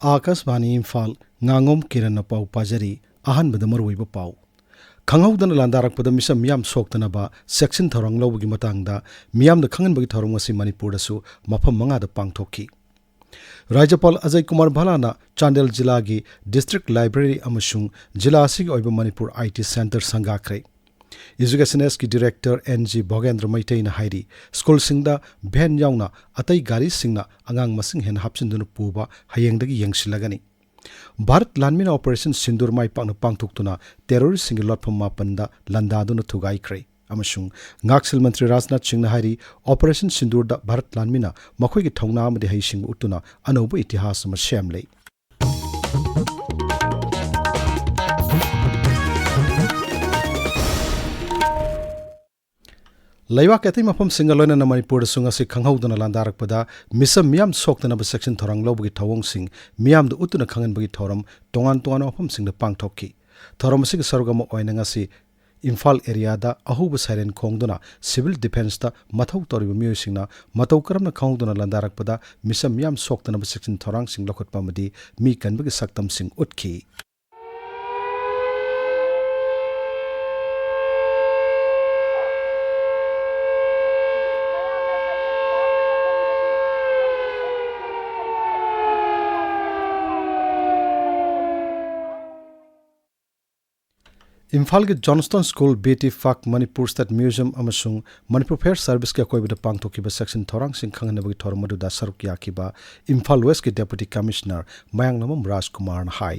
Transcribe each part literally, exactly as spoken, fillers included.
ꯑꯥꯀꯥꯁꯕꯥꯅꯤ ꯏꯝꯐꯥꯜ, ꯉꯥꯉꯣꯝ ꯀꯤꯔꯟꯅ ꯄꯥꯎ ꯄꯥꯖꯔꯤ꯫ ꯑꯍꯥꯟꯕꯗ ꯃꯔꯨꯑꯣꯏꯕ ꯄꯥꯎ꯫ ꯈꯪꯍꯧꯗꯅ ꯂꯥꯟꯗꯥꯔꯛꯄꯗ ꯃꯤꯆꯝ ꯃꯤꯌꯥꯝ ꯁꯣꯛꯇꯅꯕ ꯆꯦꯛꯁꯤꯟ ꯊꯧꯔꯥꯡ ꯂꯧꯕꯒꯤ ꯃꯇꯥꯡꯗ ꯃꯤꯌꯥꯝꯗ ꯈꯪꯍꯟꯕꯒꯤ ꯊꯧꯔꯝ ꯑꯁꯤ ꯃꯅꯤꯄꯨꯔꯗꯁꯨ ꯃꯐꯝ ꯃꯉꯥꯗ ꯄꯥꯡꯊꯣꯛꯈꯤ꯫ ꯔꯥꯖ꯭ꯌꯄꯥꯜ ꯑꯖꯌ ꯀꯨꯃꯥꯔ ꯚꯜꯂꯥꯅ ꯆꯥꯟꯗꯦꯜ ꯖꯤꯂꯥꯒꯤ ꯗꯤꯁꯇ꯭ꯔꯤꯛ ꯂꯥꯏꯕ꯭ꯔꯦꯔꯤ ꯑꯃꯁꯨꯡ ꯖꯤꯂꯥ ꯑꯁꯤꯒꯤ ꯑꯣꯏꯕ ꯃꯅꯤꯄꯨꯔ ꯑꯥꯏ ꯇꯤ ꯁꯦꯟꯇꯔ ꯁꯪꯒꯥꯈ꯭ꯔꯦ꯫ ꯏꯖꯨꯀꯦꯁꯟ ꯑꯦꯁꯀꯤ ꯗꯤꯔꯦꯛꯇꯔ ꯑꯦꯟ ꯖꯤ ꯚꯣꯒꯦꯟꯗ꯭ꯔ ꯃꯩꯇꯩꯅ ꯍꯥꯏꯔꯤ, ꯁ꯭ꯀꯨꯜꯁꯤꯡꯗ ꯚꯦꯟ ꯌꯥꯎꯅ ꯑꯇꯩ ꯒꯥꯔꯤꯁꯤꯡꯅ ꯑꯉꯥꯡ ꯃꯁꯤꯡ ꯍꯦꯟꯅ ꯍꯥꯞꯆꯤꯟꯗꯨꯅ ꯄꯨꯕ ꯍꯌꯦꯡꯗꯒꯤ ꯌꯦꯡꯁꯤꯜꯂꯒꯅꯤ꯫ ꯚꯥꯔꯠ ꯂꯥꯟꯃꯤꯅ ꯑꯣꯄꯔꯦꯁꯟ ꯁꯤꯟꯗꯨꯔ ꯃꯥꯏ ꯄꯥꯛꯅ ꯄꯥꯡꯊꯣꯛꯇꯨꯅ ꯇꯦꯔꯣꯔꯤꯁ꯭ꯠꯁꯤꯡꯒꯤ ꯂꯣꯠꯐꯝ ꯃꯥꯄꯟꯗ ꯂꯥꯟꯗꯥꯗꯨꯅ ꯊꯨꯒꯥꯏꯈ꯭ꯔꯦ ꯑꯃꯁꯨꯡ ꯉꯥꯛꯁꯦꯜ ꯃꯟꯇ꯭ꯔꯤ ꯔꯥꯖꯅꯥꯊ ꯁꯤꯡꯅ ꯍꯥꯏꯔꯤ, ꯑꯣꯄꯔꯦꯁꯟ ꯁꯤꯟꯗꯨꯔꯗ ꯚꯥꯔꯠ ꯂꯥꯟꯃꯤꯅ ꯃꯈꯣꯏꯒꯤ ꯊꯧꯅꯥ ꯑꯃꯗꯤ ꯍꯩꯁꯤꯡꯕ ꯎꯠꯇꯨꯅ ꯑꯅꯧꯕ ꯏꯇꯤꯍꯥꯁ ꯑꯃ ꯁꯦꯝꯂꯦ꯫ ꯂꯩꯕꯥꯛꯀꯤ ꯑꯇꯩ ꯃꯐꯝꯁꯤꯡꯒ ꯂꯣꯏꯅꯅ ꯃꯅꯤꯄꯨꯔꯗꯁꯨ ꯉꯁꯤ ꯈꯪꯍꯧꯗꯅ ꯂꯥꯟꯗꯥꯔꯛꯄꯗ ꯃꯤꯆꯝ ꯃꯤꯌꯥꯝ ꯁꯣꯛꯇꯅꯕ ꯆꯦꯛꯁꯤꯟ ꯊꯧꯔꯥꯡ ꯂꯧꯕꯒꯤ ꯊꯧꯑꯣꯡꯁꯤꯡ ꯃꯤꯌꯥꯝꯗ ꯎꯠꯇꯨꯅ ꯈꯪꯍꯟꯕꯒꯤ ꯊꯧꯔꯝ ꯇꯣꯉꯥꯟ ꯇꯣꯉꯥꯟꯕ ꯃꯐꯝꯁꯤꯡꯗ ꯄꯥꯡꯊꯣꯛꯈꯤ꯫ ꯊꯧꯔꯝ ꯑꯁꯤꯒꯤ ꯁꯔꯨꯛ ꯑꯃ ꯑꯣꯏꯅ ꯉꯁꯤ ꯏꯝꯐꯥꯜ ꯑꯦꯔꯤꯌꯥꯗ ꯑꯍꯧꯕ ꯁꯥꯏꯔꯦꯟ ꯈꯣꯡꯗꯨꯅ ꯁꯤꯚꯤꯜ ꯗꯤꯐꯦꯟꯁꯇ ꯃꯊꯧ ꯇꯧꯔꯤꯕ ꯃꯤꯑꯣꯏꯁꯤꯡꯅ ꯃꯇꯧ ꯀꯔꯝꯅ ꯈꯪꯍꯧꯗꯅ ꯂꯥꯟꯗꯥꯔꯛꯄꯗ ꯃꯤꯆꯝ ꯃꯤꯌꯥꯝ ꯁꯣꯛꯇꯅꯕ ꯆꯦꯛꯁꯤꯟ ꯊꯧꯔꯥꯡꯁꯤꯡ ꯂꯧꯈꯠꯄ ꯑꯃꯗꯤ ꯃꯤ ꯀꯟꯕꯒꯤ ꯁꯛꯇꯝꯁꯤꯡ ꯎꯠꯈꯤ꯫ ꯏꯝꯐꯥꯜꯒꯤ Johnstone school, B T park, Manipur state museum ꯑꯃꯁꯨꯡ ꯃꯅꯤꯄꯨꯔ ꯐꯥꯌꯔ ꯁꯔꯚꯤꯁꯀꯤ ꯑꯀꯣꯏꯕꯗ ꯄꯥꯡꯊꯣꯛꯈꯤꯕ ꯆꯦꯛꯁꯤꯟ ꯊꯧꯔꯥꯡꯁꯤꯡ ꯈꯪꯍꯟꯅꯕꯒꯤ ꯊꯧꯔꯝ ꯑꯗꯨꯗ ꯁꯔꯨꯛ ꯌꯥꯈꯤꯕ ꯏꯝꯐꯥꯜ ꯋꯦꯁꯀꯤ ꯗꯦꯄꯨꯇꯤ ꯀꯃꯤꯁꯅꯔ ꯃꯌꯥꯡꯂꯝꯕꯝ ꯔꯥꯖꯀꯨꯃꯥꯔꯅ ꯍꯥꯏ꯫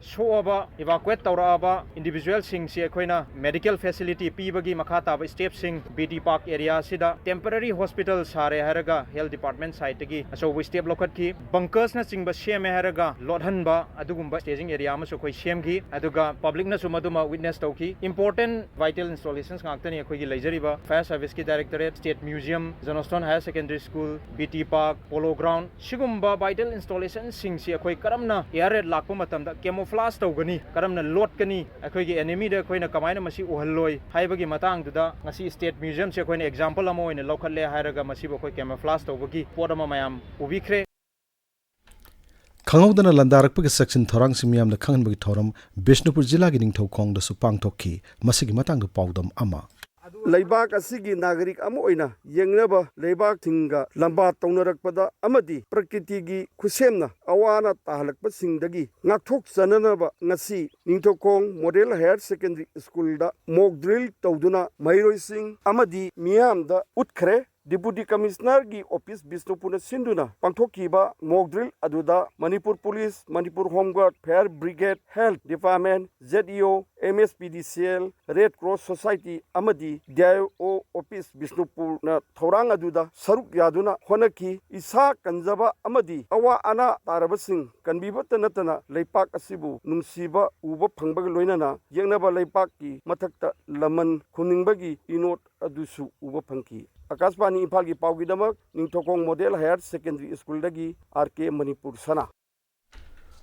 ꯁꯣꯛꯑꯕ, evacuate ꯇꯧꯔꯛꯑꯕ individualꯁꯤꯡꯁꯤ ꯑꯩꯈꯣꯏꯅ medical facility ꯄꯤꯕꯒꯤ ꯃꯈꯥ ꯇꯥꯕ stepꯁꯤꯡ, B T park ꯑꯦꯔꯤꯌꯥꯁꯤꯗ temporary hospital ꯁꯥꯔꯦ ꯍꯥꯏꯔꯒ health department sideꯇꯒꯤ ꯑꯆꯧꯕ step ꯂꯧꯈꯠꯈꯤ꯫ Bunkersꯅꯆꯤꯡꯕ ꯁꯦꯝꯃꯦ ꯍꯥꯏꯔꯒ ꯂꯣꯠꯍꯟꯕ, ꯑꯗꯨꯒꯨꯝꯕ staging areaꯑꯃꯁꯨ ꯑꯩꯈꯣꯏ ꯁꯦꯝꯈꯤ꯫ ꯑꯗꯨꯒ publicꯅꯁꯨ ꯃꯗꯨꯃ witness ꯇꯧꯈꯤ꯫ Important vital installations ꯉꯥꯛꯇꯅꯤ ꯑꯩꯈꯣꯏꯒꯤ ꯂꯩꯖꯔꯤꯕ꯫ Fire Serviceꯀꯤ Directorate, State Museum, Johnston Higher Secondary School, B T Park, Polo Ground, ꯁꯤꯒꯨꯝꯕ vital installationꯁꯤꯡꯁꯤ ꯑꯩꯈꯣꯏ ꯀꯔꯝꯅ air raid ꯂꯥꯛꯄ ꯃꯇꯝꯗ camouflage ꯇꯧꯒꯅꯤ, ꯀꯔꯝꯅ ꯂꯣꯠꯀꯅꯤ, ꯑꯩꯈꯣꯏꯒꯤ enemyꯗ ꯑꯩꯈꯣꯏꯅ ꯀꯃꯥꯏꯅ ꯃꯁꯤ ꯎꯍꯜꯂꯣꯏ ꯍꯥꯏꯕꯒꯤ ꯃꯇꯥꯡꯗꯨꯗ ꯉꯁꯤ State Museumꯁꯦ ꯑꯩꯈꯣꯏꯅ example ꯑꯃ ꯑꯣꯏꯅ ꯂꯧꯈꯠꯂꯦ ꯍꯥꯏꯔꯒ ꯃꯁꯤꯕꯨ ꯑꯩꯈꯣꯏ camouflage ꯇꯧꯕꯒꯤ ꯄꯣꯠ ꯑꯃ ꯃꯌꯥꯝ ꯎꯕꯤꯈ꯭ꯔꯦ꯫ ꯈꯪꯍꯧꯗꯅ ꯂꯥꯟꯗꯥꯔꯛꯄꯒꯤ ꯆꯦꯛꯁꯤꯟ ꯊꯧꯔꯥꯡꯁꯤꯡ ꯃꯤꯌꯥꯝꯗ ꯈꯪꯍꯟꯕꯒꯤ ꯊꯧꯔꯝ ꯕꯤꯁꯅꯨꯄꯨꯔ ꯖꯤꯂꯥꯒꯤ ꯅꯤꯡꯊꯧꯈꯣꯡꯗꯁꯨ ꯄꯥꯡꯊꯣꯛꯈꯤ꯫ ꯃꯁꯤꯒꯤ ꯃꯇꯥꯡꯗ ꯄꯥꯎꯗꯝ ꯑꯃ꯫ ꯂꯩꯕꯥꯛ ꯑꯁꯤꯒꯤ ꯅꯥꯒꯔꯤꯛ ꯑꯃ ꯑꯣꯏꯅ ꯌꯦꯡꯅꯕ ꯂꯩꯕꯥꯛꯁꯤꯡꯒ ꯂꯝꯕꯥ ꯇꯧꯅꯔꯛꯄꯗ ꯑꯃꯗꯤ ꯄ꯭ꯔꯀ꯭ꯔꯤꯇꯤꯒꯤ ꯈꯨꯠꯁꯦꯝꯅ ꯑꯋꯥ ꯑꯅꯥ ꯇꯥꯍꯜꯂꯛꯄꯁꯤꯡꯗꯒꯤ ꯉꯥꯛꯊꯣꯛꯆꯅꯅꯕ ꯉꯁꯤ ꯅꯤꯡꯊꯧꯈꯣꯡ ꯃꯣꯗꯦꯜ ꯍꯥꯌꯔ ꯁꯦꯀꯦꯟꯗꯔꯤ ꯁ꯭ꯀꯨꯜꯗ ꯃꯣꯛ ꯗ꯭ꯔꯤꯜ ꯇꯧꯗꯨꯅ ꯃꯍꯩꯔꯣꯏꯁꯤꯡ ꯑꯃꯗꯤ ꯃꯤꯌꯥꯝꯗ ꯎꯠꯈ꯭ꯔꯦ꯫ ꯗꯤꯄꯨꯇꯤ ꯀꯃꯤꯁꯅꯔꯒꯤ ꯑꯣꯐꯤꯁ ꯕꯤꯁꯅꯨꯄꯨꯔꯅ ꯁꯤꯟꯗꯨꯅ ꯄꯥꯡꯊꯣꯛꯈꯤꯕ ꯃꯣꯛ ꯗ꯭ꯔꯤꯜ ꯑꯗꯨꯗ Manipur police, Manipur home guard, fire brigade, health department, Z E O, M S P D C L, red cross society ꯑꯃꯗꯤ ꯗꯤ ꯑꯥꯏ ꯑꯣ ꯑꯣꯐꯤꯁ ꯕꯤꯁꯅꯨꯄꯨꯔꯅ ꯊꯧꯔꯥꯡ ꯑꯗꯨꯗ ꯁꯔꯨꯛ ꯌꯥꯗꯨꯅ ꯍꯣꯠꯅꯈꯤ꯫ ꯏꯁꯥ ꯀꯟꯖꯕ ꯑꯃꯗꯤ ꯑꯋꯥ ꯑꯅꯥ ꯇꯥꯔꯕꯁꯤꯡ ꯀꯟꯕꯤꯕꯇ ꯅꯠꯇꯅ ꯂꯩꯄꯥꯛ ꯑꯁꯤꯕꯨ ꯅꯨꯡꯁꯤꯕ ꯎꯕ ꯐꯪꯕꯒ ꯂꯣꯏꯅꯅ ꯌꯦꯛꯅꯕ ꯂꯩꯄꯥꯛꯀꯤ ꯃꯊꯛꯇ ꯂꯃꯟ ꯈꯨꯝꯅꯤꯡꯕꯒꯤ ꯏꯅꯣꯠ ꯑꯗꯨꯁꯨ ꯎꯕ ꯐꯪꯈꯤ꯫ ꯑꯀꯥꯁꯕꯥꯅꯤ ꯏꯝꯐꯥꯜꯒꯤ ꯄꯥꯎꯒꯤꯗꯃꯛ ꯅꯤꯡꯊꯧꯈꯣꯡ ꯃꯣꯗꯦꯜ ꯍꯥꯌꯔ ꯁꯦꯀꯦꯟꯗꯔꯤ ꯁ꯭ꯀꯨꯜꯗꯒꯤ ꯑꯥꯔ ꯀꯦ ꯃꯅꯤꯄꯨꯔ ꯁꯅꯥ꯫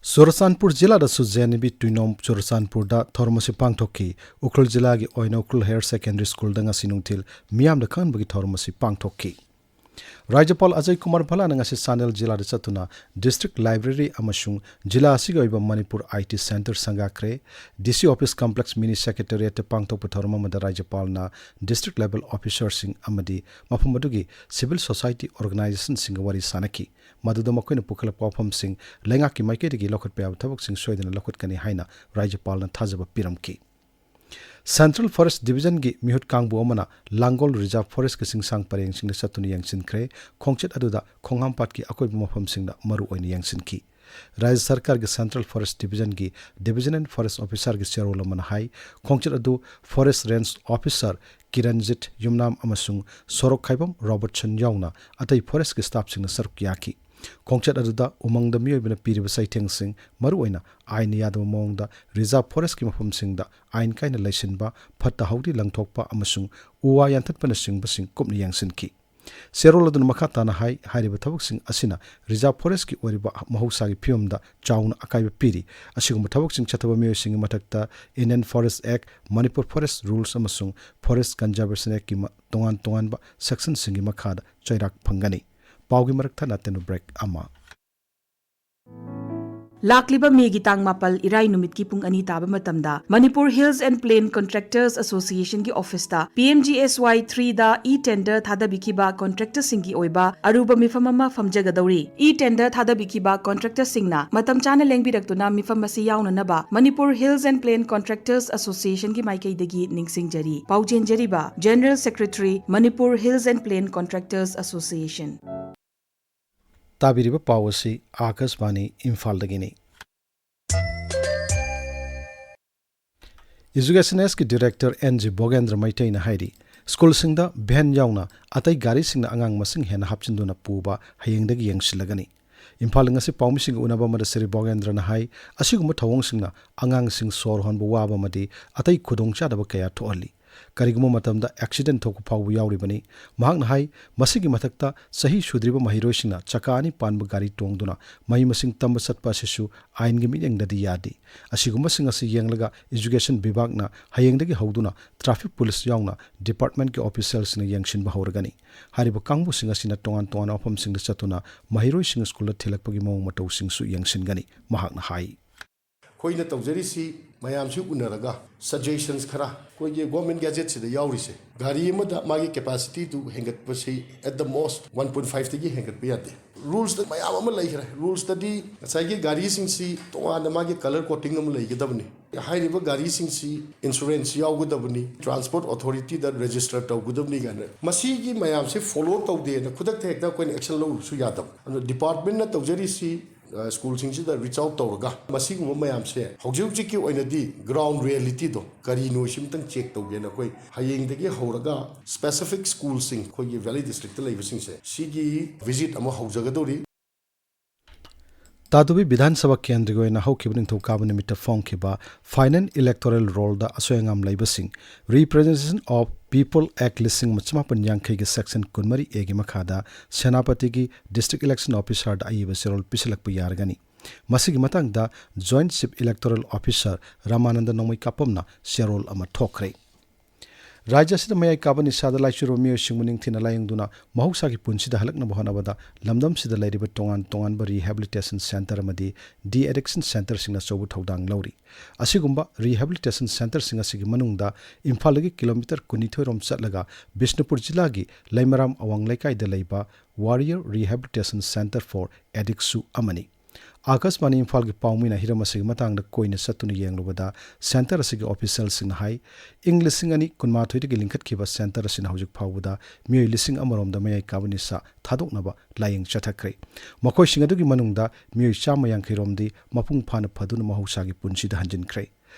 ꯆꯨꯔꯆꯥꯟꯄꯨꯔ ꯖꯤꯂꯥꯗꯁꯨ ꯖꯦ ꯑꯦꯟ ꯕꯤ ꯇꯨꯏꯅꯣꯝ ꯆꯨꯔꯆꯥꯟꯄꯨꯔꯗ ꯊꯧꯔꯝ ꯑꯁꯤ ꯄꯥꯡꯊꯣꯛꯈꯤ꯫ ꯎꯈ꯭ꯔꯨꯜ ꯖꯤꯂꯥꯒꯤ ꯑꯣꯏꯅ ꯎꯈ꯭ꯔꯨꯜ ꯍꯥꯌꯔ ꯁꯦꯀꯦꯟꯗꯔꯤ ꯁ꯭ꯀꯨꯜꯗ ꯉꯁꯤ ꯅꯨꯡꯊꯤꯜ ꯃꯤꯌꯥꯝꯗ ꯈꯪꯍꯟꯕꯒꯤ ꯊꯧꯔꯝ ꯑꯁꯤ ꯄꯥꯡꯊꯣꯛꯈꯤ꯫ ꯔꯥꯖ꯭ꯌꯄꯥꯜ ꯑꯖꯌ ꯀꯨꯃꯥꯔ ꯚꯜꯂꯥꯅ ꯉꯁꯤ ꯆꯥꯟꯗꯦꯜ ꯖꯤꯂꯥꯗ ꯆꯠꯇꯨꯅ ꯗꯤꯁꯇ꯭ꯔꯤꯛ ꯂꯥꯏꯕ꯭ꯔꯦꯔꯤ ꯑꯃꯁꯨꯡ ꯖꯤꯂꯥ ꯑꯁꯤꯒꯤ ꯑꯣꯏꯕ ꯃꯅꯤꯄꯨꯔ ꯑꯥꯏ ꯇꯤ ꯁꯦꯟꯇꯔ ꯁꯪꯒꯥꯈ꯭ꯔꯦ꯫ ꯗꯤ ꯁꯤ ꯑꯣꯐꯤꯁ ꯀꯝꯄ꯭ꯂꯦꯛꯁ ꯃꯤꯅꯤ ꯁꯦꯀ꯭ꯔꯦꯇꯦꯔꯤꯌꯦꯠꯇ ꯄꯥꯡꯊꯣꯛꯄ ꯊꯧꯔꯝ ꯑꯃꯗ ꯔꯥꯖ꯭ꯌꯄꯥꯜꯅ ꯗꯤꯁꯇ꯭ꯔꯤꯛ ꯂꯦꯚꯦꯜ ꯑꯣꯐꯤꯁꯔꯁꯤꯡ ꯑꯃꯗꯤ ꯃꯐꯝ ꯑꯗꯨꯒꯤ ꯁꯤꯚꯤꯜ ꯁꯣꯁꯥꯏꯇꯤ ꯑꯣꯔꯒꯅꯥꯏꯖꯦꯁꯟꯁꯤꯡꯒ ꯋꯥꯔꯤ ꯁꯥꯅꯈꯤ꯫ ꯃꯗꯨꯗ ꯃꯈꯣꯏꯅ ꯄꯨꯈꯠꯂꯛꯄ ꯋꯥꯐꯝꯁꯤꯡ ꯂꯩꯉꯥꯛꯀꯤ ꯃꯥꯏꯀꯩꯗꯒꯤ ꯂꯧꯈꯠꯄ ꯌꯥꯕ ꯊꯕꯛꯁꯤꯡ ꯁꯣꯏꯗꯅ ꯂꯧꯈꯠꯀꯅꯤ ꯍꯥꯏꯅ ꯔꯥꯖ꯭ꯌꯄꯥꯜꯅ ꯊꯥꯖꯕ ꯄꯤꯔꯝꯈꯤ꯫ ꯁꯦꯟꯇ꯭ꯔꯦꯜ ꯐꯣꯔꯦꯁ꯭ꯠ ꯗꯤꯕꯤꯖꯟꯒꯤ ꯃꯤꯍꯨꯠ ꯀꯥꯡꯕꯨ ꯑꯃꯅ ꯂꯥꯡꯒꯣꯜ ꯔꯤꯖꯥꯔꯚ ꯐꯣꯔꯦꯁ꯭ꯠꯀꯤ ꯆꯤꯡꯁꯥꯡ ꯄꯔꯦꯡꯁꯤꯡꯗ ꯆꯠꯇꯨꯅ ꯌꯦꯡꯁꯤꯟꯈ꯭ꯔꯦ꯫ ꯈꯣꯡꯆꯠ ꯑꯗꯨꯗ ꯈꯣꯡꯍꯥꯝꯄꯥꯠꯀꯤ ꯑꯀꯣꯏꯕ ꯃꯐꯝꯁꯤꯡꯗ ꯃꯔꯨ ꯑꯣꯏꯅ ꯌꯦꯡꯁꯤꯟꯈꯤ꯫ ꯔꯥꯖ꯭ꯌ ꯁꯔꯀꯥꯔꯒꯤ ꯁꯦꯟꯇ꯭ꯔꯦꯜ ꯐꯣꯔꯦꯁ꯭ꯠ ꯗꯤꯕꯤꯖꯟꯒꯤ ꯗꯤꯕꯤꯖꯅꯦꯜ ꯐꯣꯔꯦꯁ꯭ꯠ ꯑꯣꯐꯤꯁꯥꯔꯒꯤ ꯆꯦꯔꯣꯜ ꯑꯃꯅ ꯍꯥꯏ, ꯈꯣꯡꯆꯠ ꯑꯗꯨ ꯐꯣꯔꯦꯁ꯭ꯠ ꯔꯦꯟꯖ ꯑꯣꯐꯤꯁꯥꯔ ꯀꯤꯔꯟꯖꯤꯠ ꯌꯨꯝꯅꯥꯝ ꯑꯃꯁꯨꯡ ꯁꯣꯔꯣꯛꯈꯥꯏꯕꯝ ꯔꯣꯕꯔꯠꯁꯟ ꯌꯥꯎꯅ ꯑꯇꯩ ꯐꯣꯔꯦꯁ꯭ꯠꯀꯤ ꯁ꯭ꯇꯥꯐꯁꯤꯡꯅ ꯁꯔꯨꯛ ꯌꯥꯈꯤ꯫ ꯈꯣꯡꯆꯠ ꯑꯗꯨꯗ ꯎꯃꯪꯗ ꯃꯤꯑꯣꯏꯕꯅ ꯄꯤꯔꯤꯕ ꯆꯩꯊꯦꯡꯁꯤꯡ, ꯃꯔꯨꯑꯣꯏꯅ ꯑꯥꯏꯟꯅ ꯌꯥꯗꯕ ꯃꯑꯣꯡꯗ ꯔꯤꯖꯥꯔꯚ ꯐꯣꯔꯦꯁ꯭ꯠꯀꯤ ꯃꯐꯝꯁꯤꯡꯗ ꯑꯥꯏꯟ ꯀꯥꯏꯅ ꯂꯩꯁꯤꯟꯕ, ꯐꯠꯇ ꯍꯥꯎꯗꯤ ꯂꯪꯊꯣꯛꯄ ꯑꯃꯁꯨꯡ ꯎ ꯋꯥ ꯌꯥꯟꯊꯠꯄꯅꯆꯤꯡꯕꯁꯤꯡ ꯀꯨꯞꯅ ꯌꯦꯡꯁꯤꯟꯈꯤ꯫ ꯆꯦꯔꯣꯜ ꯑꯗꯨꯅ ꯃꯈꯥ ꯇꯥꯅ ꯍꯥꯏ, ꯍꯥꯏꯔꯤꯕ ꯊꯕꯛꯁꯤꯡ ꯑꯁꯤꯅ ꯔꯤꯖꯥꯔꯚ ꯐꯣꯔꯦꯁ꯭ꯠꯀꯤ ꯑꯣꯏꯔꯤꯕ ꯃꯍꯧꯁꯥꯒꯤ ꯐꯤꯕꯝꯗ ꯆꯥꯎꯅ ꯑꯀꯥꯏꯕ ꯄꯤꯔꯤ꯫ ꯑꯁꯤꯒꯨꯝꯕ ꯊꯕꯛꯁꯤꯡ ꯆꯠꯊꯕ ꯃꯤꯑꯣꯏꯁꯤꯡꯒꯤ ꯃꯊꯛꯇ Indian Forest Act, Manipur Forest Rules ꯑꯃꯁꯨꯡ Forest Conservation Actꯀꯤ ꯃ-, ꯇꯣꯉꯥꯟ ꯇꯣꯉꯥꯟꯕ ꯁꯦꯛꯁꯟꯁꯤꯡꯒꯤ ꯃꯈꯥꯗ ꯆꯩꯔꯥꯛ ꯐꯪꯒꯅꯤ꯫ ꯄꯥꯎꯒꯤ ꯃꯔꯛ ꯊꯠꯅ ꯇꯦꯟꯕ ꯕ꯭ꯔꯦꯛ ꯑꯃ꯫ ꯂꯥꯛꯂꯤꯕ ꯃꯦꯒꯤ ꯇꯥꯡ ꯃꯥꯄꯜ ꯏꯔꯥꯏ ꯅꯨꯃꯤꯠꯀꯤ ꯄꯨꯡ ꯑꯅꯤ ꯇꯥꯕ ꯃꯇꯝꯗ Manipur hills and plain contractors ꯑꯦꯁꯣꯁꯤꯌꯦꯁꯟꯒꯤ ꯑꯣꯐꯤꯁꯇ ꯄꯤ ꯑꯦꯝ ꯖꯤ ꯑꯦꯁ ꯋꯥꯏ ꯊ꯭ꯔꯤꯗ ꯏ ꯇꯦꯟꯗꯔ ꯊꯥꯗꯕꯤꯈꯤꯕ ꯀꯟꯇ꯭ꯔꯦꯛꯇꯔꯁꯤꯡꯒꯤ ꯑꯣꯏꯕ ꯑꯔꯨꯕ ꯃꯤꯐꯝ ꯑꯃ ꯐꯝꯖꯒꯗꯧꯔꯤ꯫ ꯏ ꯇꯦꯟꯗꯔ ꯊꯥꯗꯕꯤꯈꯤꯕ ꯀꯟꯇ꯭ꯔꯦꯛꯇꯔꯁꯤꯡꯅ ꯃꯇꯝ ꯆꯥꯅ ꯂꯦꯡꯕꯤꯔꯛꯇꯨꯅ ꯃꯤꯐꯝ ꯑꯁꯤ ꯌꯥꯎꯅꯅꯕ Manipur hills and plain contractors ꯑꯦꯁꯣꯁꯤꯌꯦꯁꯟꯒꯤ ꯃꯥꯏꯀꯩꯗꯒꯤ ꯅꯤꯡꯁꯤꯡꯖꯔꯤ꯫ ꯄꯥꯎꯖꯦꯟꯖꯔꯤꯕ, general secretary, Manipur hills and plain contractors association. ꯇꯥꯕꯤꯔꯤꯕ ꯄꯥꯎ ꯑꯁꯤ ꯑꯥꯀꯥꯁꯕꯥꯅꯤ ꯏꯝꯐꯥꯜꯗꯒꯤꯅꯤ꯫ ꯏꯖꯨꯀꯦꯁꯟ ꯑꯦꯁꯀꯤ ꯗꯤꯔꯦꯛꯇꯔ ꯑꯦꯟ ꯖꯤ ꯚꯣꯒꯦꯟꯗ꯭ꯔ ꯃꯩꯇꯩꯅ ꯍꯥꯏꯔꯤ, ꯁ꯭ꯀꯨꯜꯁꯤꯡꯗ ꯚꯦꯟ ꯌꯥꯎꯅ ꯑꯇꯩ ꯒꯥꯔꯤꯁꯤꯡꯅ ꯑꯉꯥꯡ ꯃꯁꯤꯡ ꯍꯦꯟꯅ ꯍꯥꯞꯆꯤꯟꯗꯨꯅ ꯄꯨꯕ ꯍꯌꯦꯡꯗꯒꯤ ꯌꯦꯡꯁꯤꯜꯂꯒꯅꯤ꯫ ꯏꯝꯐꯥꯜꯗ ꯉꯁꯤ ꯄꯥꯎꯃꯤꯁꯤꯡꯒ ꯎꯅꯕ ꯑꯃꯗ ꯁ꯭ꯔꯤ ꯚꯣꯒꯦꯟꯗ꯭ꯔꯅ ꯍꯥꯏ, ꯑꯁꯤꯒꯨꯝꯕ ꯊꯧꯑꯣꯡꯁꯤꯡꯅ ꯑꯉꯥꯡꯁꯤꯡ ꯁꯣꯔ ꯍꯣꯟꯕ ꯋꯥꯕ ꯑꯃꯗꯤ ꯑꯇꯩ ꯈꯨꯗꯣꯡꯆꯥꯗꯕ ꯀꯌꯥ ꯊꯣꯛꯍꯜꯂꯤ꯫ ꯀꯔꯤꯒꯨꯝꯕ ꯃꯇꯝꯗ ꯑꯦꯛꯁꯤꯗꯦꯟ ꯊꯣꯛꯄ ꯐꯥꯎꯕ ꯌꯥꯎꯔꯤꯕꯅꯤ꯫ ꯃꯍꯥꯛꯅ ꯍꯥꯏ, ꯃꯁꯤꯒꯤ ꯃꯊꯛꯇ ꯆꯍꯤ ꯁꯨꯗ꯭ꯔꯤꯕ ꯃꯍꯩꯔꯣꯏꯁꯤꯡꯅ ꯆꯀꯥ ꯑꯅꯤ ꯄꯥꯟꯕ ꯒꯥꯔꯤ ꯇꯣꯡꯗꯨꯅ ꯃꯍꯩ ꯃꯁꯤꯡ ꯇꯝꯕ ꯆꯠꯄ ꯑꯁꯤꯁꯨ ꯑꯥꯏꯟꯒꯤ ꯃꯤꯠꯌꯦꯡꯗꯗꯤ ꯌꯥꯗꯦ꯫ ꯑꯁꯤꯒꯨꯝꯕꯁꯤꯡ ꯑꯁꯤ ꯌꯦꯡꯂꯒ ꯏꯖꯨꯀꯦꯁꯟ ꯕꯤꯚꯥꯒꯅ ꯍꯌꯦꯡꯗꯒꯤ ꯍꯧꯗꯨꯅ ꯇ꯭ꯔꯥꯐꯤꯛ ꯄꯨꯂꯤꯁ ꯌꯥꯎꯅ ꯗꯤꯄꯥꯔꯠꯃꯦꯟꯠꯀꯤ ꯑꯣꯐꯤꯁꯤꯌꯦꯜꯁꯤꯡꯅ ꯌꯦꯡꯁꯤꯟꯕ ꯍꯧꯔꯒꯅꯤ꯫ ꯍꯥꯏꯔꯤꯕ ꯀꯥꯡꯕꯨꯁꯤꯡ ꯑꯁꯤꯅ ꯇꯣꯉꯥꯟ ꯇꯣꯉꯥꯟꯕ ꯃꯐꯝꯁꯤꯡꯗ ꯆꯠꯇꯨꯅ ꯃꯍꯩꯔꯣꯏꯁꯤꯡ ꯁ꯭ꯀꯨꯜꯗ ꯊꯤꯜꯂꯛꯄꯒꯤ ꯃꯑꯣꯡ ꯃꯇꯧꯁꯤꯡꯁꯨ ꯌꯦꯡꯁꯤꯟꯒꯅꯤ, ꯃꯍꯥꯛꯅ ꯍꯥꯏ꯫ ꯑꯩꯈꯣꯏꯅ ꯇꯧꯖꯔꯤꯁꯤ ꯃꯌꯥꯝꯁꯤ ꯎꯅꯔꯒ suggestions ꯈꯔ, ꯑꯩꯈꯣꯏꯒꯤ government gazetteꯁꯤꯗ ꯌꯥꯎꯔꯤꯁꯦ, ꯒꯥꯔꯤ ꯑꯃꯗ ꯃꯥꯒꯤ capacityꯗꯨ ꯍꯦꯟꯒꯠꯄꯁꯤ at the most one point fiveꯇꯒꯤ ꯍꯦꯟꯒꯠꯄ ꯌꯥꯗꯦ꯫ Rulesꯇ ꯃꯌꯥꯝ ꯑꯃ ꯂꯩꯈ꯭ꯔꯦ꯫ Rulesꯇꯗꯤ ꯉꯁꯥꯏꯒꯤ ꯒꯥꯔꯤꯁꯤꯡꯁꯤ ꯇꯣꯉꯥꯟꯅ ꯃꯥꯒꯤ colour coding ꯑꯃ ꯂꯩꯒꯗꯕꯅꯤ, ꯍꯥꯏꯔꯤꯕ ꯒꯥꯔꯤꯁꯤꯡꯁꯤ insurance ꯌꯥꯎꯒꯗꯕꯅꯤ, transport authorityꯗ register ꯇꯧꯒꯗꯕꯅꯤ ꯀꯥꯏꯅ, ꯃꯁꯤꯒꯤ ꯃꯌꯥꯝꯁꯦ follow ꯇꯧꯗꯦꯅ ꯈꯨꯗꯛꯇ ꯍꯦꯛꯇ ꯑꯩꯈꯣꯏꯅ action ꯂꯧꯔꯨꯕꯁꯨ ꯌꯥꯗꯕ꯫ ꯑꯗꯣ departmentꯅ ꯇꯧꯖꯔꯤꯁꯤ, ꯑ, ꯁ꯭ꯀꯨꯜꯁꯤꯡꯁꯤꯗ reach out ꯇꯧꯔꯒ ꯃꯁꯤꯒꯨꯝꯕ ꯃꯌꯥꯝꯁꯦ ꯍꯧꯖꯤꯛ ꯍꯧꯖꯤꯛꯀꯤ ꯑꯣꯏꯅꯗꯤ ground realityꯗꯣ ꯀꯔꯤꯅꯣ ꯁꯤꯝꯇꯪ check ꯇꯧꯒꯦꯅ ꯑꯩꯈꯣꯏ ꯍꯌꯦꯡꯗꯒꯤ ꯍꯧꯔꯒ specific ꯁ꯭ꯀꯨꯜꯁꯤꯡ ꯑꯩꯈꯣꯏꯒꯤ Valley Districtꯇ ꯂꯩꯕꯁꯤꯡꯁꯦ ꯁꯤꯒꯤ visit ꯑꯃ ꯍꯧꯖꯒꯗꯧꯔꯤ꯫ ꯇꯥꯗꯨꯕꯤ ꯕꯤꯙꯥꯟ ꯁꯚꯥ ꯀꯦꯟꯗ꯭ꯔꯒꯤ ꯑꯣꯏꯅ ꯍꯧꯈꯤꯕ ꯅꯤꯡꯊꯧꯀꯥꯕ ꯅꯨꯃꯤꯠꯇ ꯐꯣꯡꯈꯤꯕ Final Electoral Rollꯗ ꯑꯁꯣꯏ ꯑꯉꯥꯝ ꯂꯩꯕꯁꯤꯡ Representation of People Act ꯂꯤꯁꯤꯡ ꯑꯃ ꯆꯃꯥꯄꯟ ꯌꯥꯡꯈꯩꯒꯤ section ꯀꯨꯟꯃꯔꯤ Aꯒꯤ ꯃꯈꯥꯗ ꯁꯦꯅꯥꯄꯇꯤꯒꯤ District Election Officerꯗ ꯑꯏꯕ ꯆꯦꯔꯣꯜ ꯄꯤꯁꯤꯜꯂꯛꯄ ꯌꯥꯔꯒꯅꯤ꯫ ꯃꯁꯤꯒꯤ ꯃꯇꯥꯡꯗ Joint Chief Electoral Officer Ramanand ꯅꯣꯡꯃꯩꯀꯥꯄꯝꯅ ꯆꯦꯔꯣꯜ ꯑꯃ ꯊꯣꯛꯈ꯭ꯔꯦ꯫ ꯔꯥꯖ꯭ꯌ ꯑꯁꯤꯗ ꯃꯌꯥꯏ ꯀꯥꯕ ꯅꯤꯁꯥꯗ ꯂꯥꯏꯆꯨꯔꯕ ꯃꯤꯑꯣꯏꯁꯤꯡꯕꯨ ꯅꯤꯡꯊꯤꯅ ꯂꯥꯌꯦꯡꯗꯨꯅ ꯃꯍꯧꯁꯥꯒꯤ ꯄꯨꯟꯁꯤꯗ ꯍꯜꯂꯛꯅꯕ ꯍꯣꯠꯅꯕꯗ ꯂꯝꯗꯝꯁꯤꯗ ꯂꯩꯔꯤꯕ ꯇꯣꯉꯥꯟ ꯇꯣꯉꯥꯟꯕ rehabilitation centre ꯑꯃꯗꯤ de-addiction centreꯁꯤꯡꯅ ꯑꯆꯧꯕ ꯊꯧꯗꯥꯡ ꯂꯧꯔꯤ꯫ ꯑꯁꯤꯒꯨꯝꯕ rehabilitation centreꯁꯤꯡ ꯑꯁꯤꯒꯤ ꯃꯅꯨꯡꯗ ꯏꯝꯐꯥꯜꯗꯒꯤ ꯀꯤꯂꯣꯃꯤꯇꯔ ꯀꯨꯟꯅꯤꯊꯣꯏ ꯔꯣꯝ ꯆꯠꯂꯒ ꯕꯤꯁꯅꯨꯄꯨꯔ ꯖꯤꯂꯥꯒꯤ ꯂꯩꯃꯔꯥꯝ ꯑꯋꯥꯡ ꯂꯩꯀꯥꯏꯗ ꯂꯩꯕ Warrior Rehabilitation Centre for Addictsꯁꯨ ꯑꯃꯅꯤ꯫ ꯑꯥꯀꯥꯁꯕꯥꯅꯤ ꯏꯝꯐꯥꯜꯒꯤ ꯄꯥꯎꯃꯤꯅ ꯍꯤꯔꯝ ꯑꯁꯤꯒꯤ ꯃꯇꯥꯡꯗ ꯀꯣꯏꯅ ꯆꯠꯇꯨꯅ ꯌꯦꯡꯂꯨꯕꯗ centre ꯑꯁꯤꯒꯤ officialꯁꯤꯡꯅ ꯍꯥꯏ, ꯏꯪ ꯂꯤꯁꯤꯡ ꯑꯅꯤ ꯀꯨꯟꯃꯥꯊꯣꯏꯗꯒꯤ ꯂꯤꯡꯈꯠꯈꯤꯕ centre ꯑꯁꯤꯅ ꯍꯧꯖꯤꯛ ꯐꯥꯎꯕꯗ ꯃꯤꯑꯣꯏ ꯂꯤꯁꯤꯡ ꯑꯃ ꯔꯣꯝꯗ ꯃꯌꯥꯏ ꯀꯥꯕ ꯅꯤꯁꯥ ꯊꯥꯗꯣꯛꯅꯕ ꯂꯥꯌꯦꯡ ꯆꯠꯊꯈ꯭ꯔꯦ꯫ ꯃꯈꯣꯏꯁꯤꯡ ꯑꯗꯨꯒꯤ ꯃꯅꯨꯡꯗ ꯃꯤꯑꯣꯏ ꯆꯥꯝꯃ ꯌꯥꯡꯈꯩ ꯔꯣꯝꯗꯤ ꯃꯄꯨꯡ ꯐꯥꯅ ꯐꯗꯨꯅ ꯃꯍꯧꯁꯥꯒꯤ ꯄꯨꯟꯁꯤꯗ ꯍꯟꯖꯤꯟꯈ꯭ꯔꯦ꯫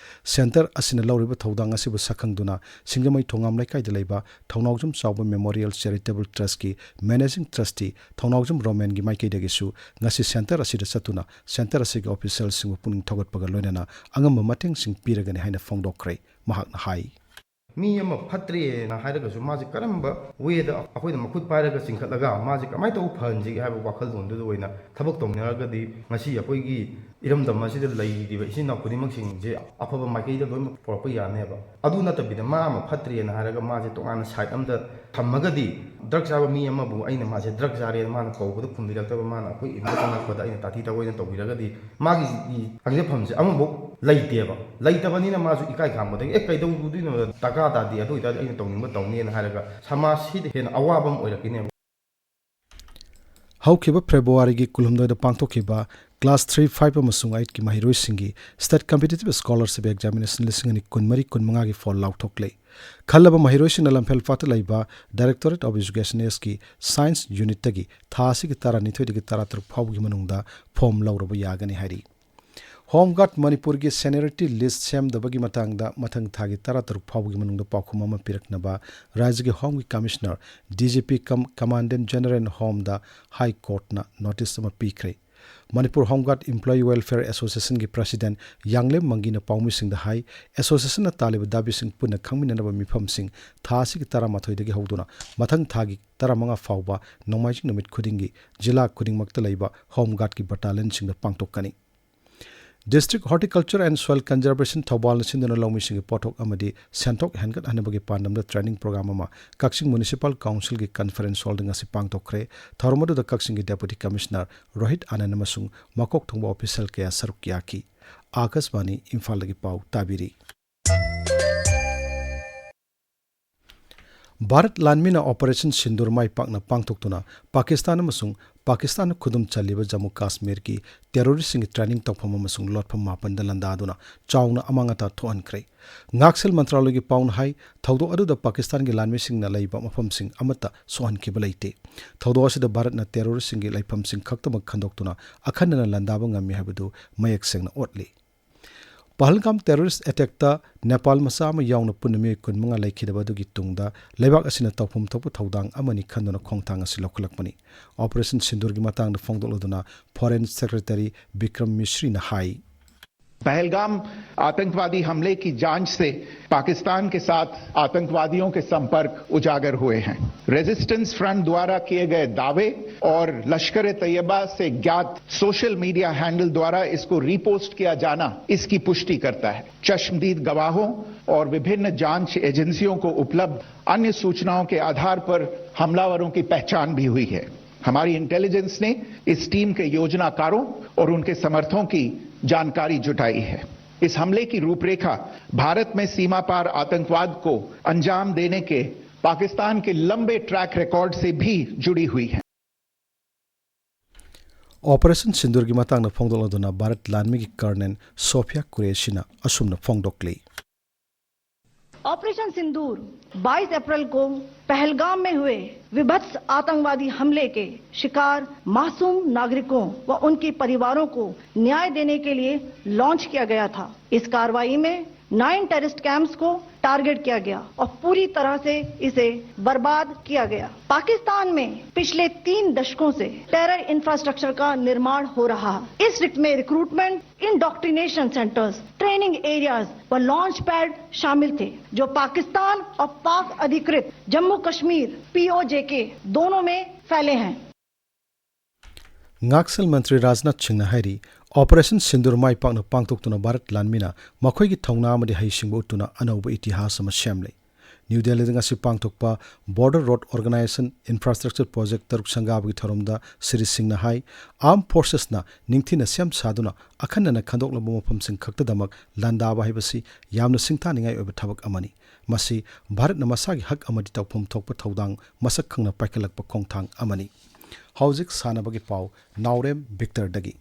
Centre ꯑꯁꯤꯅ ꯂꯧꯔꯤꯕ ꯊꯧꯗꯥꯡ ꯑꯁꯤꯕꯨ ꯁꯛꯈꯪꯗꯨꯅ ꯁꯤꯡꯖꯃꯩ ꯊꯣꯉꯥꯝ ꯂꯩꯀꯥꯏꯗ ꯂꯩꯕ ꯊꯧꯅꯥꯎꯖꯝ ꯆꯥꯎꯕ Memorial Charitable Trustꯀꯤ Managing Trustee ꯊꯧꯅꯥꯎꯖꯝ ꯔꯣꯃꯦꯟꯒꯤ ꯃꯥꯏꯀꯩꯗꯒꯤꯁꯨ ꯉꯁꯤ centre ꯑꯁꯤꯗ ꯆꯠꯇꯨꯅ centre ꯑꯁꯤꯒꯤ officialꯁꯤꯡꯕꯨ ꯄꯨꯛꯅꯤꯡ ꯊꯧꯒꯠꯄꯒ ꯂꯣꯏꯅꯅ ꯑꯉꯝꯕ ꯃꯇꯦꯡꯁꯤꯡ ꯄꯤꯔꯒꯅꯤ ꯍꯥꯏꯅ ꯐꯣꯡꯗꯣꯛꯈ꯭ꯔꯦ꯫ ꯃꯍꯥꯛꯅ ꯍꯥꯏ, ꯃꯤ ꯑꯃ ꯐꯠꯇ꯭ꯔꯦꯅ ꯍꯥꯏꯔꯒꯁꯨ ꯃꯥꯁꯦ ꯀꯔꯝꯕ wayꯗ ꯑꯩꯈꯣꯏꯅ ꯃꯈꯨꯠ ꯄꯥꯏꯔꯒ ꯆꯤꯡꯈꯠꯂꯒ ꯃꯥꯁꯦ ꯀꯃꯥꯏꯅ ꯇꯧꯕ ꯐꯍꯟꯁꯤꯒꯦ ꯍꯥꯏꯕ ꯋꯥꯈꯜꯂꯣꯟꯗꯨꯗ ꯑꯣꯏꯅ ꯊꯕꯛ ꯇꯧꯃꯤꯟꯅꯔꯒꯗꯤ ꯉꯁꯤ ꯑꯩꯈꯣꯏꯒꯤ ꯏꯔꯝꯗꯝ ꯑꯁꯤꯗ ꯂꯩꯔꯤꯕ ꯏꯆꯤꯟ ꯏꯅꯥꯎ ꯈꯨꯗꯤꯡꯃꯛꯁꯤꯡꯁꯦ ꯑꯐꯕ ꯃꯥꯏꯀꯩꯗ ꯂꯣꯏꯅꯃꯛ ꯄꯨꯔꯛꯄ ꯌꯥꯅꯦꯕ꯫ ꯑꯗꯨ ꯅꯠꯇꯕꯤꯗ ꯃꯥ ꯑꯃ ꯐꯠꯇ꯭ꯔꯦꯅ ꯍꯥꯏꯔꯒ ꯃꯥꯁꯦ ꯇꯣꯉꯥꯟꯅ side ꯑꯃꯗ ꯊꯝꯃꯒꯗꯤ, drug ꯆꯥꯕ ꯃꯤ ꯑꯃꯕꯨ ꯑꯩꯅ ꯃꯥꯁꯦ drug ꯆꯥꯔꯦꯅ ꯃꯥꯅ ꯀꯧꯕꯗ ꯈꯨꯝꯕꯤꯔꯛꯇꯕ, ꯃꯥꯅ ꯑꯩꯈꯣꯏ ꯏꯃꯨꯡꯗ ꯆꯪꯉꯛꯄꯗ ꯑꯩꯅ ꯇꯥꯊꯤ ꯇꯥꯑꯣꯏꯅ ꯇꯧꯕꯤꯔꯒꯗꯤ ꯃꯥꯒꯤ ꯆꯪꯖꯐꯝꯁꯦ ꯑꯃꯐꯥꯎ ꯂꯩꯇꯦꯕ꯫ ꯂꯩꯇꯕꯅꯤꯅ ꯃꯥꯁꯨ ꯏꯀꯥꯏ ꯈꯥꯡꯕꯗꯒꯤ "ꯑꯦ, ꯀꯩꯗꯧꯔꯨꯗꯣꯏꯅꯣ? ꯗꯔꯀꯥꯔ ꯇꯥꯗꯦ, ꯑꯗꯨ ꯑꯣꯏꯇꯥꯔꯗꯤ ꯑꯩꯅ ꯇꯧꯅꯤꯡꯕ ꯇꯧꯅꯦꯅ" ꯍꯥꯏꯔꯒ ꯁꯃꯥꯖꯁꯤꯗ ꯍꯦꯟꯅ ꯑꯋꯥꯕ ꯑꯃ ꯑꯣꯏꯔꯛꯀꯅꯦꯕ꯫ ꯍꯧꯈꯤꯕ ꯐꯦꯕ꯭ꯔꯨꯋꯥꯔꯤꯒꯤ ꯀꯨꯟꯍꯨꯝꯗꯣꯏꯗ ꯄꯥꯡꯊꯣꯛꯈꯤꯕ class three, five ꯑꯃꯁꯨꯡ eightꯀꯤ ꯃꯍꯩꯔꯣꯏꯁꯤꯡꯒꯤ State Competitive Scholarship Examination ꯂꯤꯁꯤꯡ ꯑꯅꯤ ꯀꯨꯟꯃꯔꯤ ꯀꯨꯟꯃꯉꯥꯒꯤ ꯐꯣꯜ ꯂꯥꯎꯊꯣꯛꯂꯦ꯫ ꯈꯜꯂꯕ ꯃꯍꯩꯔꯣꯏꯁꯤꯡꯅ ꯂꯝꯐꯦꯜꯄꯥꯠꯇ ꯂꯩꯕ Directorate of Education Sꯀꯤ Science Unitꯇꯒꯤ ꯊꯥ ꯑꯁꯤꯒꯤ ꯇꯔꯥꯅꯤꯊꯣꯏꯗꯒꯤ ꯇꯔꯥꯇꯔꯨꯛ ꯐꯥꯎꯕꯒꯤ ꯃꯅꯨꯡꯗ ꯐꯣꯝ ꯂꯧꯔꯕ ꯌꯥꯒꯅꯤ ꯍꯥꯏꯔꯤ꯫ Home Guard ꯃꯅꯤꯄꯨꯔꯒꯤ seniority list ꯁꯦꯝꯗꯕꯒꯤ ꯃꯇꯥꯡꯗ ꯃꯊꯪ ꯊꯥꯒꯤ ꯇꯔꯥꯇꯔꯨꯛ ꯐꯥꯎꯕꯒꯤ ꯃꯅꯨꯡꯗ ꯄꯥꯎꯈꯨꯝ ꯑꯃ ꯄꯤꯔꯛꯅꯕ ꯔꯥꯖ꯭ꯌꯒꯤ Homeꯒꯤ Commissioner, DGP cum Commandant General in Homeꯗ High Courtꯅ notice ꯑꯃ ꯄꯤꯈ꯭ꯔꯦ꯫ Manipur Home Guard Employee Welfare Associationꯒꯤ President ꯌꯥꯡꯂꯦꯝ ꯃꯪꯒꯤꯅ ꯄꯥꯎꯃꯤꯁꯤꯡꯗ ꯍꯥꯏ, associationꯅ ꯇꯥꯜꯂꯤꯕ ꯗꯥꯕꯤꯁꯤꯡ ꯄꯨꯟꯅ ꯈꯪꯃꯤꯟꯅꯅꯕ ꯃꯤꯐꯝꯁꯤꯡ ꯊꯥ ꯑꯁꯤꯒꯤ ꯇꯔꯥꯃꯥꯊꯣꯏꯗꯒꯤ ꯍꯧꯗꯨꯅ ꯃꯊꯪ ꯊꯥꯒꯤ ꯇꯔꯥꯃꯉꯥ ꯐꯥꯎꯕ ꯅꯣꯡꯃꯥꯏꯖꯤꯡ ꯅꯨꯃꯤꯠ ꯈꯨꯗꯤꯡꯒꯤ ꯖꯤꯂꯥ ꯈꯨꯗꯤꯡꯃꯛꯇ ꯂꯩꯕ Home Guardꯀꯤ battalionꯁꯤꯡꯗ ꯄꯥꯡꯊꯣꯛꯀꯅꯤ꯫ District Horticulture and Soil Conservation ꯊꯧꯕꯥꯜꯅ ꯁꯤꯟꯗꯨꯅ ꯂꯧꯃꯤꯁꯤꯡꯒꯤ ꯄꯣꯠꯊꯣꯛ ꯑꯃꯗꯤ ꯁꯦꯟꯊꯣꯛ ꯍꯦꯟꯒꯠꯍꯟꯅꯕꯒꯤ ꯄꯥꯟꯗꯝꯗ training program ꯑꯃ ꯀꯛꯆꯤꯡ Municipal Councilꯒꯤ conference hallꯗ ꯉꯁꯤ ꯄꯥꯡꯊꯣꯛꯈ꯭ꯔꯦ꯫ ꯊꯧꯔꯝ ꯑꯗꯨꯗ ꯀꯛꯆꯤꯡꯒꯤ Deputy Commissioner ꯔꯣꯍꯤꯠ ꯑꯥꯅꯟꯗ ꯑꯃꯁꯨꯡ ꯃꯀꯣꯛ ꯊꯣꯡꯕ official ꯀꯌꯥ ꯁꯔꯨꯛ ꯌꯥꯈꯤ꯫ ꯑꯥꯀꯥꯁꯕꯥꯅꯤ ꯏꯝꯐꯥꯜꯗꯒꯤ ꯄꯥꯎ ꯇꯥꯕꯤꯔꯤ꯫ ꯚꯥꯔꯠ ꯂꯥꯟꯃꯤꯅ Operation Sindoor ꯃꯥꯏ ꯄꯥꯛꯅ ꯄꯥꯡꯊꯣꯛꯇꯨꯅ ꯄꯥꯀꯤꯁꯇꯥꯟ ꯑꯃꯁꯨꯡ ꯄꯥꯀꯤꯁꯇꯥꯟꯅ ꯈꯨꯗꯨꯝ ꯆꯜꯂꯤꯕ ꯖꯝꯃꯨ ꯀꯥꯁꯃꯤꯔꯒꯤ terroristꯁꯤꯡꯒꯤ training ꯇꯧꯐꯝ ꯑꯃꯁꯨꯡ ꯂꯣꯠꯐꯝ ꯃꯥꯄꯟꯗ ꯂꯥꯟꯗꯥꯗꯨꯅ ꯆꯥꯎꯅ ꯑꯃꯥꯡ ꯑꯇꯥ ꯊꯣꯛꯍꯟꯈ꯭ꯔꯦ꯫ ꯉꯥꯛꯁꯦꯜ ꯃꯟꯇ꯭ꯔꯥꯂꯣꯏꯒꯤ ꯄꯥꯎꯅ ꯍꯥꯏ, ꯊꯧꯗꯣꯛ ꯑꯗꯨꯗ ꯄꯥꯀꯤꯁꯇꯥꯟꯒꯤ ꯂꯥꯟꯃꯤꯁꯤꯡꯅ ꯂꯩꯕ ꯃꯐꯝꯁꯤꯡ ꯑꯃꯠꯇ ꯁꯣꯛꯍꯟꯈꯤꯕ ꯂꯩꯇꯦ꯫ ꯊꯧꯗꯣꯛ ꯑꯁꯤꯗ ꯚꯥꯔꯠꯅ terroristꯁꯤꯡꯒꯤ ꯂꯩꯐꯝꯁꯤꯡ ꯈꯛꯇꯃꯛ ꯈꯟꯗꯣꯛꯇꯨꯅ ꯑꯈꯟꯅꯅ ꯂꯥꯟꯗꯥꯕ ꯉꯝꯃꯤ ꯍꯥꯏꯕꯗꯨ ꯃꯌꯦꯛ ꯁꯦꯡꯅ ꯎꯠꯂꯤ꯫ ꯄꯍꯜꯒꯥꯝ terrorist attackꯇ ꯅꯦꯄꯥꯜ ꯃꯆꯥ ꯑꯃ ꯌꯥꯎꯅ ꯄꯨꯟꯅ ꯃꯤꯑꯣꯏ ꯀꯨꯟꯃꯉꯥ ꯂꯩꯈꯤꯗꯕ ꯑꯗꯨꯒꯤ ꯇꯨꯡꯗ ꯂꯩꯕꯥꯛ ꯑꯁꯤꯅ ꯇꯧꯐꯝ ꯊꯣꯛꯄ ꯊꯧꯗꯥꯡ ꯑꯃꯅꯤ ꯈꯟꯗꯨꯅ ꯈꯣꯡꯊꯥꯡ ꯑꯁꯤ ꯂꯧꯈꯠꯂꯛꯄꯅꯤ꯫ Operation Sindoorꯒꯤ ꯃꯇꯥꯡꯗ ꯐꯣꯡꯗꯣꯛꯂꯗꯨꯅ Foreign Secretary ꯕꯤꯀ꯭ꯔꯝ ꯃꯤꯁ꯭ꯔꯤꯅ ꯍꯥꯏ, पहलगाम आतंकवादी हमले की जांच से पाकिस्तान के साथ आतंकवादियों के संपर्क उजागर हुए हैं। रेजिस्टेंस फ्रंट द्वारा किए गए दावे और लश्कर ए तैयबा से ज्ञात सोशल मीडिया हैंडल द्वारा इसको रीपोस्ट किया जाना इसकी पुष्टि करता है। चश्मदीद गवाहों और विभिन्न जांच एजेंसियों को उपलब्ध अन्य सूचनाओं के आधार पर हमलावरों की पहचान भी हुई है। हमारी इंटेलिजेंस ने इस टीम के योजनाकारों और उनके समर्थकों की जानकारी जुटाई है। इस हमले की रूपरेखा भारत में सीमा पार आतंकवाद को अंजाम देने के पाकिस्तान के लंबे ट्रैक रिकॉर्ड से भी जुड़ी हुई है। Operation Sindoorꯒꯤ ꯃꯇꯥꯡꯗ ꯐꯣꯡꯗꯣꯛꯂꯗꯨꯅ ꯚꯥꯔꯠ ꯂꯥꯟꯃꯤꯒꯤ Colonel ꯁꯣꯐꯤꯌꯥ ꯀꯨꯔꯦꯁꯤꯅ ꯑꯁꯨꯝꯅ ꯐꯣꯡꯗꯣꯛꯂꯤ꯫ ऑपरेशन सिंदूर बाईस अप्रैल को पहलगाम में हुए विभत्स आतंकवादी हमले के शिकार मासूम नागरिकों व उनके परिवारों को न्याय देने के लिए लॉन्च किया गया था। इस कार्रवाई में नाइन टेररिस्ट कैंप्स को टारगेट किया गया और पूरी तरह से इसे बर्बाद किया गया। पाकिस्तान में पिछले तीन दशकों से टेरर इंफ्रास्ट्रक्चर का निर्माण हो रहा है। इस रिक-, में recruitment, indoctrination centres, training areas व लॉन्च पैड शामिल थे, जो पाकिस्तान और पाक अधिकृत जम्मू कश्मीर, पीओजेके, दोनों में फैले हैं। ꯉꯥꯛꯁꯦꯜ ꯃꯟꯇ꯭ꯔꯤ ꯔꯥꯖꯅꯥꯊ ꯁꯤꯡꯅ ꯍꯥꯏꯔꯤ, ꯑꯣꯄꯔꯦꯁꯟ ꯁꯤꯟꯗꯨꯔ ꯃꯥꯏ ꯄꯥꯛꯅ ꯄꯥꯡꯊꯣꯛꯇꯨꯅ ꯚꯥꯔꯠ ꯂꯥꯟꯃꯤꯅ ꯃꯈꯣꯏꯒꯤ ꯊꯧꯅꯥ ꯑꯃꯗꯤ ꯍꯩꯁꯤꯡꯕ ꯎꯠꯇꯨꯅ ꯑꯅꯧꯕ ꯏꯇꯤꯍꯥꯁ ꯑꯃ ꯁꯦꯝꯂꯦ꯫ ꯅ꯭ꯌꯨ ꯗꯦꯜꯂꯤꯗ ꯉꯁꯤ ꯄꯥꯡꯊꯣꯛꯄ Border Road Organization Infrastructure Project ꯇꯔꯨꯛ ꯁꯪꯒꯥꯕꯒꯤ ꯊꯧꯔꯝꯗ ꯁ꯭ꯔꯤ ꯁꯤꯡꯅ ꯍꯥꯏ, ꯑꯥꯔꯝ ꯐꯣꯔꯁꯦꯁꯅ ꯅꯤꯡꯊꯤꯅ ꯁꯦꯝ ꯁꯥꯗꯨꯅ ꯑꯈꯟꯅꯅ ꯈꯟꯗꯣꯛꯂꯕ ꯃꯐꯝꯁꯤꯡ ꯈꯛꯇꯗꯃꯛ ꯂꯥꯟꯗꯥꯕ ꯍꯥꯏꯕꯁꯤ ꯌꯥꯝꯅ ꯁꯤꯡꯊꯥꯅꯤꯡꯉꯥꯏ ꯑꯣꯏꯕ ꯊꯕꯛ ꯑꯃꯅꯤ꯫ ꯃꯁꯤ ꯚꯥꯔꯠꯅ ꯃꯁꯥꯒꯤ ꯍꯛ ꯑꯃꯗꯤ ꯇꯧꯐꯝ ꯊꯣꯛꯄ ꯊꯧꯗꯥꯡ ꯃꯁꯛ ꯈꯪꯅ ꯄꯥꯏꯈꯠꯂꯛꯄ ꯈꯣꯡꯊꯥꯡ ꯑꯃꯅꯤ꯫ ꯍꯧꯖꯤꯛ ꯁꯥꯟꯅꯕꯒꯤ ꯄꯥꯎ, ꯅꯥꯎꯔꯦꯝ ꯕꯤꯛꯇꯔꯗꯒꯤ꯫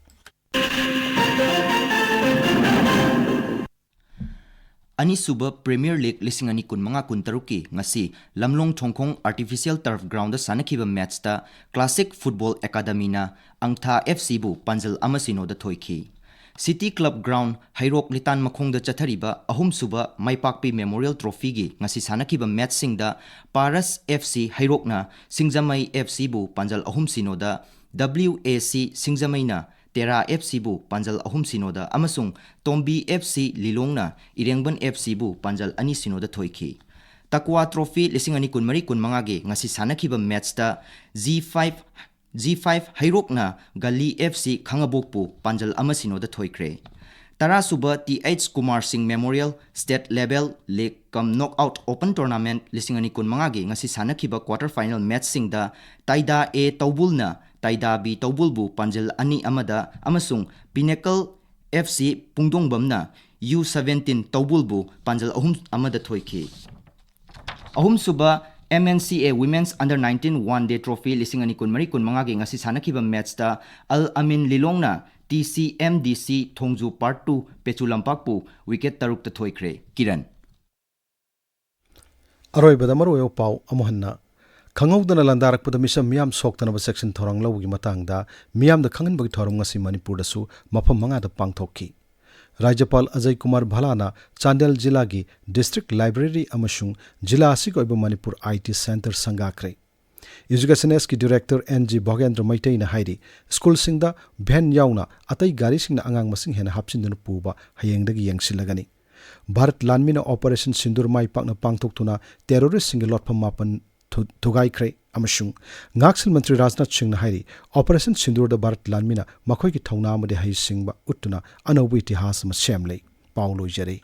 ꯑꯅꯤꯁꯨꯕ ꯄ꯭ꯔꯤꯃꯤꯌꯔ ꯂꯤꯒ ꯂꯤꯁꯤꯡ ꯑꯅꯤ ꯀꯨꯟꯃꯉꯥ ꯀꯨꯟꯇꯔꯨꯛꯀꯤ ꯉꯁꯤ ꯂꯝꯂꯣꯡ ꯊꯣꯡꯈꯣꯡ ꯑꯥꯔꯇꯤꯐꯤꯁꯤꯌꯦꯜ ꯇꯔꯐ ꯒ꯭ꯔꯥꯎꯟꯗ ꯁꯥꯟꯅꯈꯤꯕ ꯃꯦꯠꯆꯇ ꯀ꯭ꯂꯥꯁꯤꯛ ꯐꯨꯠꯕꯣꯜ ꯑꯦꯀꯥꯗꯃꯤꯅ ꯑꯪꯊꯥ ꯑꯦꯐ ꯁꯤꯕꯨ ꯄꯥꯟꯖꯜ ꯑꯃ ꯁꯤꯅꯣꯗ ꯊꯣꯏꯈꯤ꯫ ꯁꯤꯇꯤ ꯀ꯭ꯂꯕ ꯒ꯭ꯔꯥꯎꯟ ꯍꯩꯔꯣꯛ ꯂꯤꯇꯥꯟ ꯃꯈꯣꯡꯗ ꯆꯠꯊꯔꯤꯕ ꯑꯍꯨꯝꯁꯨꯕ ꯃꯥꯏꯄꯥꯛꯄꯤ ꯃꯦꯃꯣꯔꯤꯌꯦꯜ ꯇ꯭ꯔꯣꯐꯤꯒꯤ ꯉꯁꯤ ꯁꯥꯟꯅꯈꯤꯕ ꯃꯦꯠꯆꯁꯤꯡꯗ ꯄꯥꯔꯁ ꯑꯦꯐ ꯁꯤ ꯍꯩꯔꯣꯛꯅ ꯁꯤꯡꯖꯃꯩ ꯑꯦꯐ ꯁꯤꯕꯨ ꯄꯥꯟꯖꯜ ꯑꯍꯨꯝ ꯁꯤꯅꯣꯗ, ꯗꯕ꯭ꯂꯤꯎ ꯑꯦ ꯁꯤ ꯁꯤꯡꯖꯃꯩꯅ ꯇꯦꯔꯥ ꯑꯦꯐ ꯁꯤꯕꯨ ꯄꯥꯟꯖꯜ ꯑꯍꯨꯝ ꯁꯤꯅꯣꯗ ꯑꯃꯁꯨꯡ ꯇꯣꯝꯕꯤ ꯑꯦꯐ ꯁꯤ ꯂꯤꯂꯣꯡꯅ ꯏꯔꯦꯡꯕꯟ ꯑꯦꯐ ꯁꯤꯕꯨ ꯄꯥꯟꯖꯜ ꯑꯅꯤ ꯁꯤꯅꯣꯗ ꯊꯣꯏꯈꯤ꯫ ꯇꯛꯋꯥ ꯇ꯭ꯔꯣꯐꯤ ꯂꯤꯁꯤꯡ ꯑꯅꯤ ꯀꯨꯟꯃꯔꯤ ꯀꯨꯟꯃꯉꯥꯒꯤ ꯉꯁꯤ ꯁꯥꯟꯅꯈꯤꯕ ꯃꯦꯠꯆꯇ ꯖꯤ ꯐꯥꯏꯚ, ꯖꯤ ꯐꯥꯏꯚ ꯍꯩꯔꯣꯛꯅ ꯒꯜꯂꯤ ꯑꯦꯐ ꯁꯤ ꯈꯥꯉꯕꯣꯛꯄꯨ ꯄꯥꯟꯖꯜ ꯑꯃ ꯁꯤꯅꯣꯗ ꯊꯣꯏꯈ꯭ꯔꯦ꯫ ꯇꯔꯥꯁꯨꯕ ꯇꯤ ꯑꯩꯆ ꯀꯨꯃꯥꯔ ꯁꯤꯡ ꯃꯦꯃꯣꯔꯤꯌꯦꯜ ꯁ꯭ꯇꯦꯠ ꯂꯦꯚꯦꯜ ꯂꯤꯒ ꯀꯝ ꯅꯣꯛꯑꯥꯎꯠ ꯑꯣꯄꯟ ꯇꯣꯔꯅꯥꯃꯦꯟꯠ ꯂꯤꯁꯤꯡ ꯑꯅꯤ ꯀꯨꯟꯃꯉꯥꯒꯤ ꯉꯁꯤ ꯁꯥꯟꯅꯈꯤꯕ ꯀ꯭ꯋꯥꯇꯔ ꯐꯥꯏꯅꯦꯜ ꯃꯦꯠꯆꯁꯤꯡꯗ ꯇꯥꯏꯗꯥ ꯑꯦ ꯇꯧꯕꯨꯜꯅ ꯇꯥꯏꯗꯥ ꯕꯤ ꯇꯧꯕꯨꯜꯕꯨ ꯄꯥꯟꯖꯜ ꯑꯅꯤ ꯑꯃꯗ ꯑꯃꯁꯨꯡ Pinnacle F C ꯄꯨꯡꯗꯣꯡꯕꯝꯅ U seventeen ꯇꯧꯕꯨꯜꯕꯨ ꯄꯥꯟꯖꯜ ꯑꯍꯨꯝ ꯑꯃꯗ ꯊꯣꯏꯈꯤ꯫ ꯑꯍꯨꯝꯁꯨꯕ ꯑꯦꯝ ꯑꯦꯟ ꯁꯤ ꯑꯦ Women's Under nineteen One Day Trophy ꯂꯤꯁꯤꯡ ꯑꯅꯤ ꯀꯨꯟꯃꯔꯤ ꯀꯨꯟꯃꯉꯥꯒꯤ ꯉꯁꯤ ꯁꯥꯟꯅꯈꯤꯕ ꯃꯦꯠꯆꯇ ꯑꯜ ꯑꯃꯤꯟ ꯂꯤꯂꯣꯡꯅ ꯇꯤ ꯁꯤ ꯑꯦꯝ ꯗꯤ ꯁꯤ ꯊꯣꯡꯖꯨ ꯄꯥꯔꯠ ꯇꯨ ꯄꯦꯆꯨ ꯂꯝꯄꯥꯛꯄꯨ ꯋꯤꯀꯦꯠ ꯇꯔꯨꯛꯇ ꯊꯣꯏꯈ꯭ꯔꯦ꯫ ꯀꯤꯔꯟ꯫ ꯑꯔꯣꯏꯕꯗ ꯃꯔꯨꯑꯣꯏꯕ ꯄꯥꯎ ꯑꯃꯨꯛ ꯍꯟꯅ꯫ ꯈꯪꯍꯧꯗꯅ ꯂꯥꯟꯗꯥꯔꯛꯄꯗ ꯃꯤꯆꯝ ꯃꯤꯌꯥꯝ ꯁꯣꯛꯇꯅꯕ ꯆꯦꯛꯁꯤꯟ ꯊꯧꯔꯥꯡ ꯂꯧꯕꯒꯤ ꯃꯇꯥꯡꯗ ꯃꯤꯌꯥꯝꯗ ꯈꯪꯍꯟꯕꯒꯤ ꯊꯧꯔꯝ ꯉꯁꯤ ꯃꯅꯤꯄꯨꯔꯗꯁꯨ ꯃꯐꯝ ꯃꯉꯥꯗ ꯄꯥꯡꯊꯣꯛꯈꯤ꯫ ꯔꯥꯖ꯭ꯌꯄꯥꯜ ꯑꯖꯌ ꯀꯨꯃꯥꯔ ꯚꯜꯂꯥꯅ ꯆꯥꯟꯗꯦꯜ ꯖꯤꯂꯥꯒꯤ ꯗꯤꯁꯇ꯭ꯔꯤꯛ ꯂꯥꯏꯕ꯭ꯔꯦꯔꯤ ꯑꯃꯁꯨꯡ ꯖꯤꯂꯥ ꯑꯁꯤꯒꯤ ꯑꯣꯏꯕ ꯃꯅꯤꯄꯨꯔ ꯑꯥꯏ ꯇꯤ ꯁꯦꯟꯇꯔ ꯁꯪꯒꯥꯈ꯭ꯔꯦ꯫ ꯏꯖꯨꯀꯦꯁꯟ ꯑꯦꯁꯀꯤ ꯗꯤꯔꯦꯛꯇꯔ ꯑꯦꯟ ꯖꯤ ꯚꯣꯒꯦꯟꯗ꯭ꯔ ꯃꯩꯇꯩꯅ ꯍꯥꯏꯔꯤ, ꯁ꯭ꯀꯨꯜꯁꯤꯡꯗ ꯚꯦꯟ ꯌꯥꯎꯅ ꯑꯇꯩ ꯒꯥꯔꯤꯁꯤꯡꯅ ꯑꯉꯥꯡ ꯃꯁꯤꯡ ꯍꯦꯟꯅ ꯍꯥꯞꯆꯤꯟꯗꯨꯅ ꯄꯨꯕ ꯍꯌꯦꯡꯗꯒꯤ ꯌꯦꯡꯁꯤꯜꯂꯒꯅꯤ꯫ ꯚꯥꯔꯠ ꯂꯥꯟꯃꯤꯅ ꯑꯣꯄꯔꯦꯁꯟ ꯁꯤꯟꯗꯨꯔ ꯃꯥꯏ ꯄꯥꯛꯅ ꯄꯥꯡꯊꯣꯛꯇꯨꯅ ꯇꯦꯔꯣꯔꯤꯁꯁꯤꯡꯒꯤ ꯂꯣꯠꯐꯝ ꯃꯥꯄꯟ ꯊꯨ-, ꯊꯨꯒꯥꯏꯈ꯭ꯔꯦ꯫ ꯑꯃꯁꯨꯡ ꯉꯥꯛꯁꯦꯜ ꯃꯟꯇ꯭ꯔꯤ ꯔꯥꯖꯅꯥꯊ ꯁꯤꯡꯅ ꯍꯥꯏꯔꯤ, ꯑꯣꯄꯔꯦꯁꯟ ꯁꯤꯟꯗꯨꯔꯗ ꯚꯥꯔꯠ ꯂꯥꯟꯃꯤꯅ ꯃꯈꯣꯏꯒꯤ ꯊꯧꯅꯥ ꯑꯃꯗꯤ ꯍꯩꯁꯤꯡꯕ ꯎꯠꯇꯨꯅ ꯑꯅꯧꯕ ꯏꯇꯤꯍꯥꯁ ꯑꯃ ꯁꯦꯝꯂꯦ꯫ ꯄꯥꯎ ꯂꯣꯏꯖꯔꯦ꯫